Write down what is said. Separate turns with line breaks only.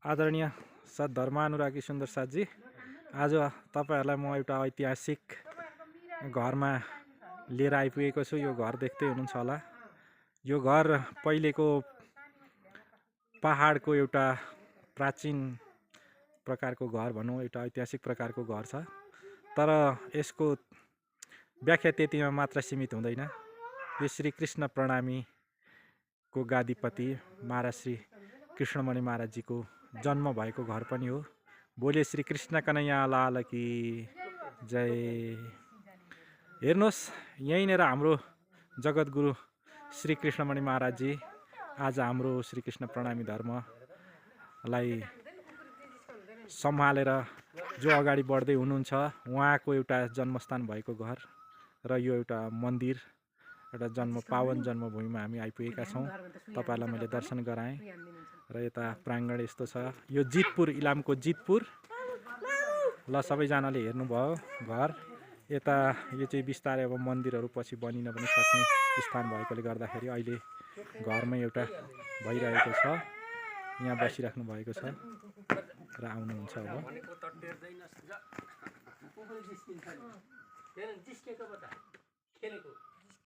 आदरणीय सद्धर्मानुरागी सुन्दर साथजी, आज तपाईहरुलाई म एउटा ऐतिहासिक घरमा लिएर आइपुगेको छु। यो घर देख्दै हुनुहुन्छ होला। यो घर पहिलेको पहाडको एउटा प्राचीन प्रकारको घर भनौँ, एउटा ऐतिहासिक प्रकारको घर छ। तर यसको व्याख्या त्यतिमा मात्र सीमित हुँदैन। यो श्री कृष्ण प्रणामीको गादीपति महाराज श्री कृष्णमणि महाराजजीको जन्म भएको घर पनि हो। बोले श्री कृष्ण कन्हैया लाल की जय। हेर्नुहोस्, यहीँनिर हाम्रो जगतगुरु श्री कृष्णमणि महाराजजी आज हाम्रो श्री कृष्ण प्रणामी धर्मलाई सम्हालेर जो अगाडि बढ्दै हुनुहुन्छ, उहाँको एउटा जन्मस्थान भएको घर र यो एउटा मन्दिर, एउटा पावन जन्मभूमिमा हामी आइपुगेका छौँ। तपाईहरुलाई मैले दर्शन गराएँ र यता प्राङ्गण यस्तो छ। यो जितपुर, इलामको जितपुर। ल, सबैजनाले हेर्नुभयो घर। यता यो चाहिँ बिस्तारै अब मन्दिरहरू पछि बनिन पनि सक्ने स्थान भएकोले गर्दाखेरि अहिले घरमै एउटा भइरहेको छ। यहाँ बसिराख्नु भएको छ र आउनुहुन्छ अब।